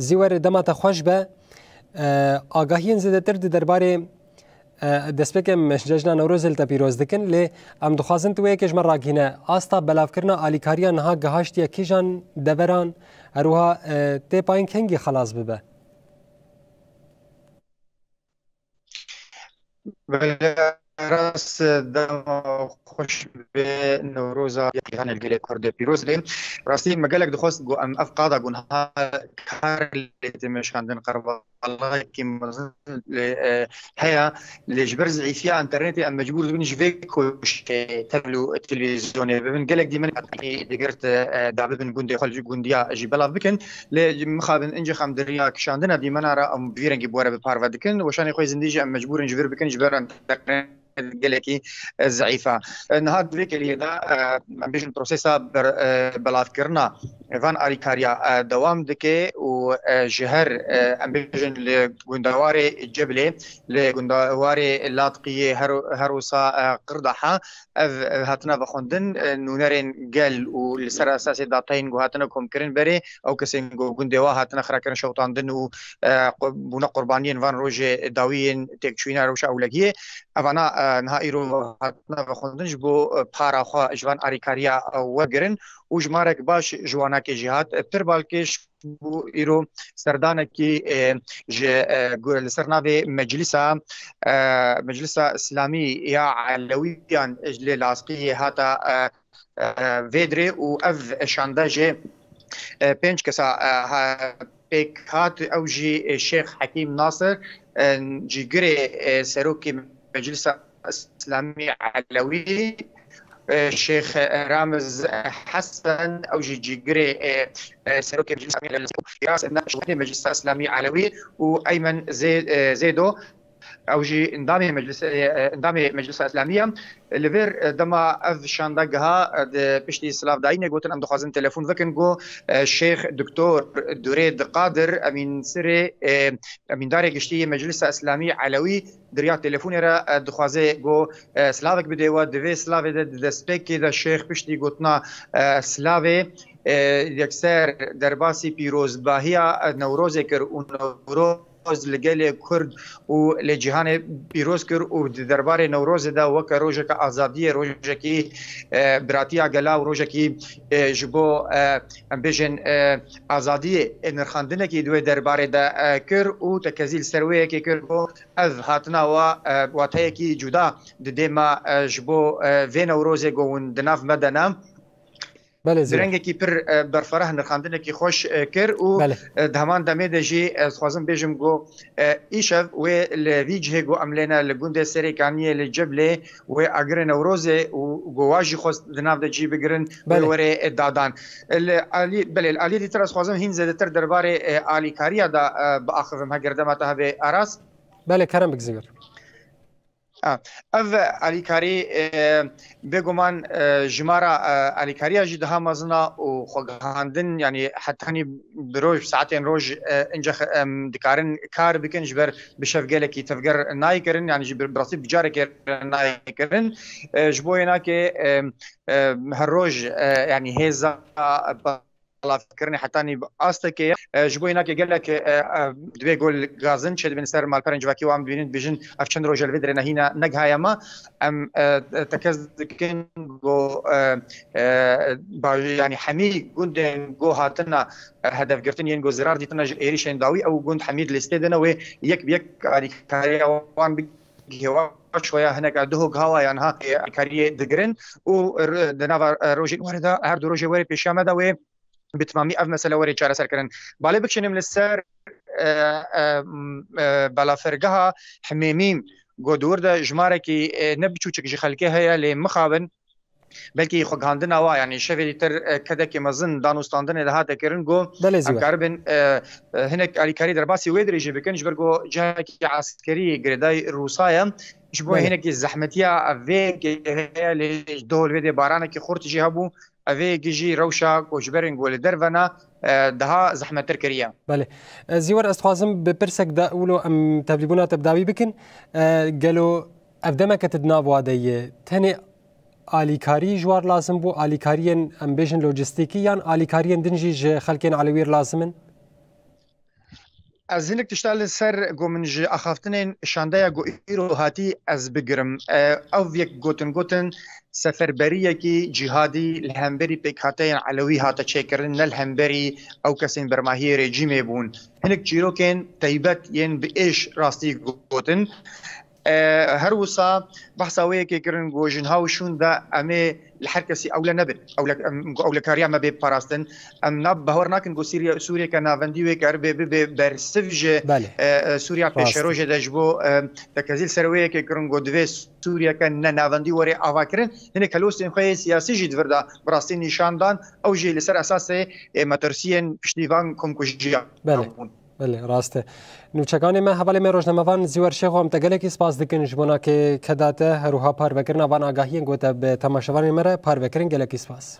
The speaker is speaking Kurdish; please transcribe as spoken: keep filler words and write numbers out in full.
Zîwer, dema te xweş be. E, agahiyên zêdetir di derbarê, e, destpêkê em cejna Newrozê li te pîroz dikin, lê em dixwazin tu wê yekê ji me ragihîne. Asta belavkirina alîkariya niha gihaştiye kîjan deveran, her wiha, e, tê payîn kengî xelas bibe? Belê, rast, dema xweş be, Newroza cîhanê li gelê Kurd pîroz be. Rastî me gelek dixwest ku em ev qada ku niha kar lê tê meşandin qerbalayekî mezin lê, e, heye, lê ji ber zîfiya înternetê em mecbûr dibin ji vê koşkê tevl û televîzyonê bibin. Gelek dîmen digirt, e, da bibin gundê xwe, li gundiya jî belav bikin. Lê mixabin ince xem di riya kişandina dîmena re em bi vî rengî bi we re bi parve dikin. Weşanê xwe zindî jî em mecbûr in ji vir bikin, ji ber em teqrîben gelekî, e, zeîf e. E, niha di vê keliyê de, e, em bêjin prosesa ber-, e, belavkirina van alîkariya, e, dewam dike û, e, ji her, e, em bêjin li gundewarê Cebilê, li gundewarê Latqiyê, her, her wisa, e, Qirdaha, ev, e, hatine vexwendin, e, nûnerên gel û li ser esasê datayên ku hatine komkirin berê, ew kesên ku gundê wa hatine xirakirin, şewitandin û, e, qu-, bûne qurbaniyên van rojê dawî yên têkçûyîna rewşa ewlehiyê. Evana, e, niha îro hatine vexwendin ji bo, e, para xwe ji van alîkariya, e, wergirin û jimarek baş ji wan nake jî hat. E, pir balkêş bû îro serdanekî, e, ji, e, gu-, li ser navê Meclisa, e, Meclisa Îslamî ya Elewiyan ji lê Laskiyê hata, e, e, vê dirê û ev şande jê, e, pênc kesa, e, ha-, pêk hat. Ew jî, e, Şêx Hekîm Nasir, e, cîgirê, e, serokê Meclisa Îslamî Elewî, e, Şêx Ramiz Hesen, ew jî cîgirê, e, e, serokê Meclisa Îslamî Elewî, Firas Nexşwendê Meclisa Îslamî Elewî û Eymen Zê-, e, Zêdo, ew jî endamê Meclis-, e, e, endamê Meclisa Îslamî ye. Li vir, e, dema ev şanda giha, e, di piştî silavdayînê gotin, em dixwazin telefon vekin, got, e, Şêx Doktor Durêd Qadir, emînsirê, e, emîndarê giştî yê Meclisa Îslamî Elewî, di riya telefonê re, e, dixwaze, got, e, silavek bidê we. Di vê silavê de, di destpêkê de Şêx piştî gotina, e, silavê, e, yekser derbasî pîrozbahiya, e, Newrozê kir û Newroz li gelê Kurd û li cîhanê pîroz kir û di derbarê Newrozê de weke rojeke azadiyê, rojekî, e, biratiya gela û rojekî, e, ji bo, e, em bêjin, e, azadiyê, e, nirxandinekî di wê derbarê de, e, kir û tekezî li ser wê yekê kir ku ev hatina wa, e, wateyekî cuda didê me, e, ji bo, e, vê Newrozê ku hûn di nav me de ne. Belê, Bi zî. rengekî pir, e, berfereh nirxandinekî xweş, e, kir û, Belê. e, di heman demê de jî ez dixwazim bêjim ku, e, îşev wê li vî cihê ku em lê ne, li gundê Serê Kaniyê li Ceblê wê agirê Newrozê û ku wa jî xwest di nav de cî bigirin, wê Belê. were, e, dadan. E, li alî, belê, li aliyê dîtir ez dixwazim hîn zêdetir derbarê, e, alîkariya de, e, biaxivim, heger dema te hebe Aras. Belê, kerem bik Zîwer. A, ev alîkarî, e, bêguman, e, jimara, e, alîkariya jî daha mezin e û xwegihandin, yanî hetanî bi roj, saetên roj, e, ince xe-, em dikarin kar bikin, ji ber bi şev gelekî tevger nayê kirin, yanî jî bi, bi rastî bi carekê nayê kirin. E, ji bo yê nake, e, e, her roj, e, yanî hêza belavkirinê hetanî bi astekê ye. E, ji bo yê nake gelek, e, e, divê ku li gazin çêdibin ser malperên civakî wan dibînin, dibêjin ev çend roj e li vê dirê ne hîna negihaye me. Em, e, tekez dikin ku, e, e, ba-, yanî hemî gundên ku hatine, e, hedefgirtin yên ku zirar dîtine ji êrîşên dawî, ew gund hemî di lîstê de ne, wê yek bi yek alîkariya wan bigihê. Wa şoya hinek a duhok hawa yan ha alîkariyê digirin û r-, di nava, e, rojên were de, her du rojê were pêşiya me de wê bi timamî ev mesele were çareserkirin. Balê bikişînim li ser, e, e, m, e, balafirgeha Himêmî, ku di wir de jimarekî, e, ne biçûçik ji xelkê heye, lê mixabin, belkî xwegihandina wa, yanî şevê dîtir, e, kedekê mezin danûstandinê de hate kirin, ku Belê, em Zîwer. karibin, e, e, hinek alîkarî derbasî wê dirêjî bikin, ji ber ku cihekî eskerî girêdayî Rûsa ye. Ji bo Belê. hinekî zehmetiya vê yekê heye, lê ji dol vê dê baranekî xurt jî hebû. Ev ê gijî rewşa koçberên ku li derve ne, e, daha zehmettir kiriye. Belê. E, Zîwer, ez dixwazim bi pirsek de wilo em tevlîbûna te bi dawî bikin. E, gelo ev demeke tu di nav wa de yê, tenê alîkarî ji war lazim bû, alîkariyên, em bêjin, lojîstîkî yan alîkariyên din jî ji xelkên Elewî re lazim in? Ez hinek tişta li ser ku min ji axaftinên şandeya ku îro hatî ez bigirim. Ev yek gotin gotin seferberiyekî cîhadî li hemberî pêkhateyên Elewî hate çêkirin, ne li hemberî ew kesên bermahiyê rejîmê bûn. Hinek çîrokên teybet yên bi êş rastî gotin. Her wisa behsa wê yekê kirin ku ji niha û şûn de em ê li her kesî ewle nebin. Ewle, em, ku ewlekariya me bê parastin. Em na, bawer nakin ku Sîriye, Sûriyeke navendî wê karibe bibe bersiv ji, Belê. e, e, Sûriya Rast. pêşerojê de ji bo, e, tekezî li ser wê yekê kirin ku divê Sûriyeke ne navendî were avakirin. Hinek helostên xwe yê siyasî jî di vir de bi rastî nîşan dan. Ew jî li ser esasê, e, metirsiyên piştî van komkujiya Belê. bûn. Belê, rast e. Nûçekanê me, hevalê me rojnamevan Zîwer Şêxo, em te gelekî spas dikin ji bo nakê keda te, her wiha parvekirina van agahiyên ku te bi temaşevanên me re parve kirin, gelekî spas.